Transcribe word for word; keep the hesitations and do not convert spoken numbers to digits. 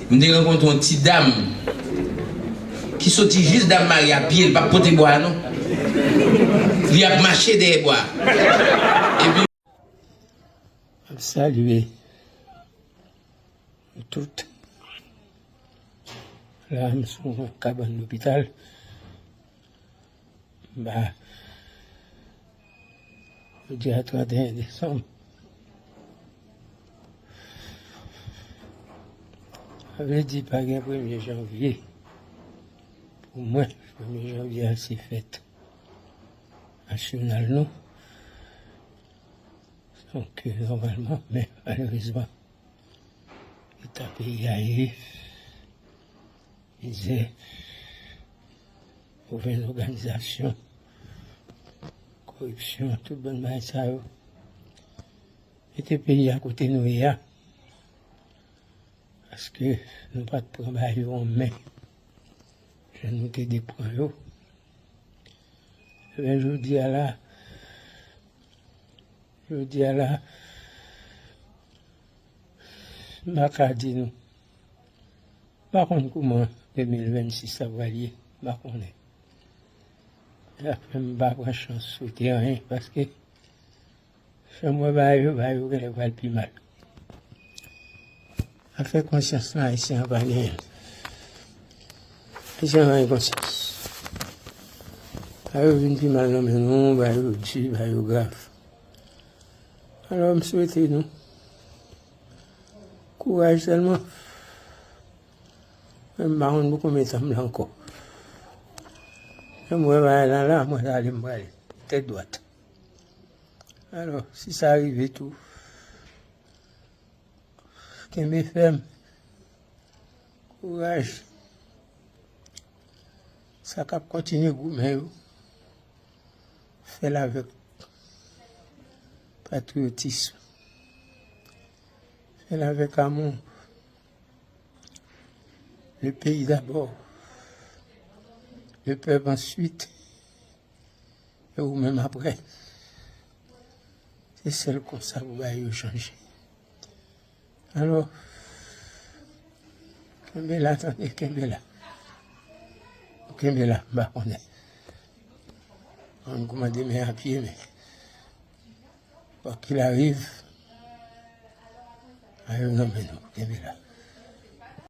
M te rankontre yon ti dam ki soti jis Dam Mari a pye, l p ap pote bwa a non. Li ap mache dèyè bwa a. Epi M ap salye nou tout. La, m sou yon kabann lopital. M ba, jodi a trannteyen desanm. Sa vle di pa gen premye janvye. Pou mwen, premye janvye a se fèt nasyonal nou. Donk, nòmalman, men malerezman, eta peyi a ye, mizè, movèz òganizasyon, koripsyon, tout bann bagay sa yo mete peyi a kote nou ye a. Paske nou pa t pran bagay yo an men jan nou te dwe pran yo. Ebyen, jodi a la, jodi a la, m pa ka di nou. M pa konn kouman de mil vennsis la pral ye. M pa konnen. Sa fè m pa pran chans swete anyen, paske jan m wè bagay yo, bagay yo genlè pral pi mal. Afè konsyans lan, Ayisyen an pa genyen l. Ayisyen an pa gen konsyans. Bagay yo vin pi mal nan men nou, bagay yo di, bagay yo grav. Alò, m swete nou kouraj sèlman. Men m pa konn pou konbyen tan m la ankò. Jan m wè bagay la la, mwen ale m prale. Tèt dwat. Alò, si sa rive tou, kenbe fèm. Kouraj. Sa k ap kontinye goumen yo, fè l avèk patriyotism. Fè l avèk amou. Le pays d'abord. Le peuple ensuite. E ou menm apre. Se sèl konsa pou bagay yo chanje. Alò, kenbe la, tande, kenbe la. Kenbe la, m pa konnen. Konn kouman demen ap ye, men quoi qu'il arrive, a yo nan men nou, kenbe la.